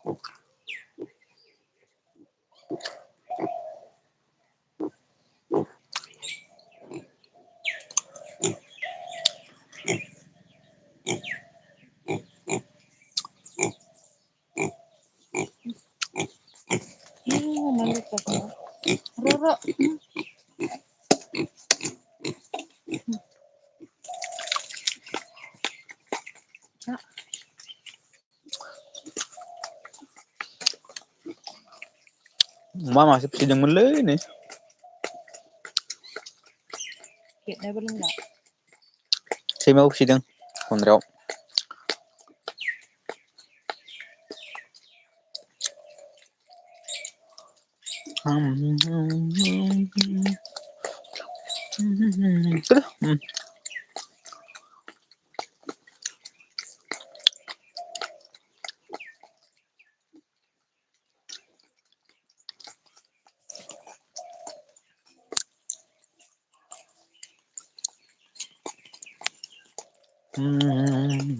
Roro. अमा मासे फिदोंमोनलै नै गेटनाबो रोंला सैमाबो फिदों गन्द्रायाव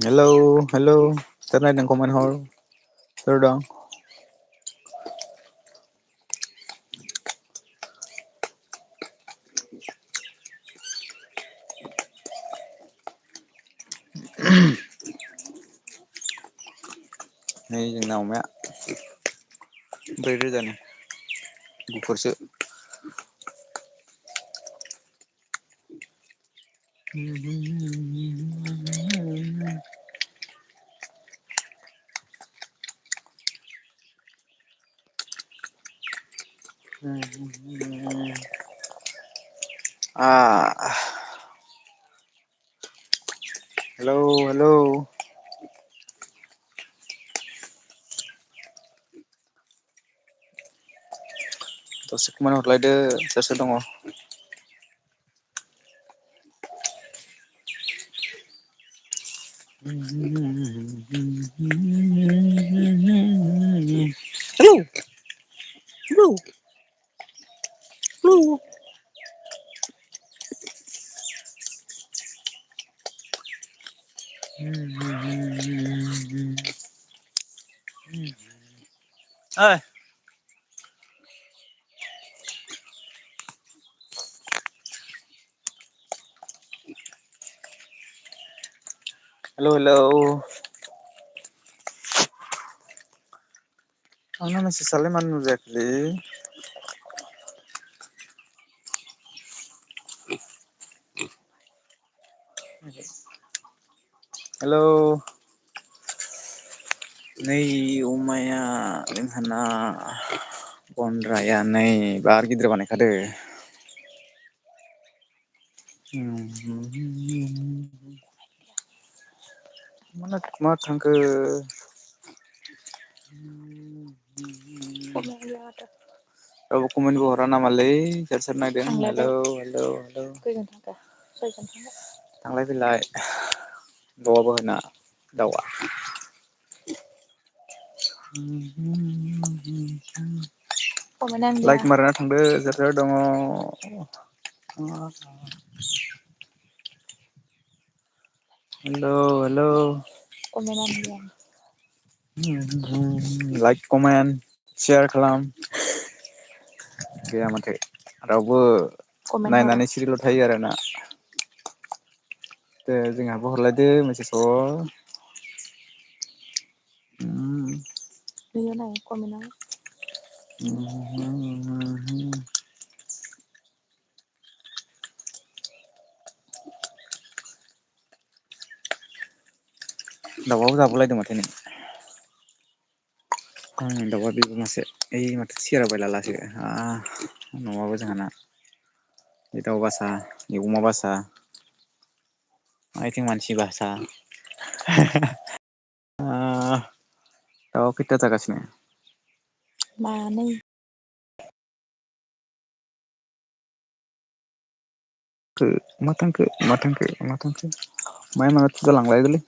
हेलौ हेलौ सोर नायदों कमेन्ट हर सोर दं नै जोंना अमाया 4,000 गुफुरसो हेलौ हेलौ दसे कमेन्ट हरलायदो सोर सोर दङ हेलौ हेलौ हेलौ ओइ हेलौ हेलौ आंना मेसेजआलाय मानो नुजायाखैलै हेलौ नै अमाया जोंहाना गन्द्राया नै बार गिदिर बानायखादो मा थांखो रावबो कमेन्टबो हरा नामालै सोर सोर नायदों हेलौ हेलौ हेलौ खैजन थांखो सयजन थांबाय थांलाय फैलाय दाउआबो होना दाउआ कमेन्टआनो गैया लाइक मारना थांदो सोर सोर दङ हेलौ हेलौ कमेन्टआनो गैया लाइक कमेन्ट सेयार खालाम गैया माथो रावबो कमेन्ट हरा नायनानै सिरिल' थायो आरोना दे जोंहाबो हरलायदो मेसेज हर नोङो नाय कमेन्टआव दाउआबो जाबोलायदों माथो नै दाउआ बेबो मासे ओइ माथो सियाराव बायलालासो न'आवबो जोंहाना बे दाउ बासा बे अमा बासा ओइथिं मानसि बासा दाउआ खैथा जागासिनो मानै मा थांखो माया माया थुजा लांलायगोलै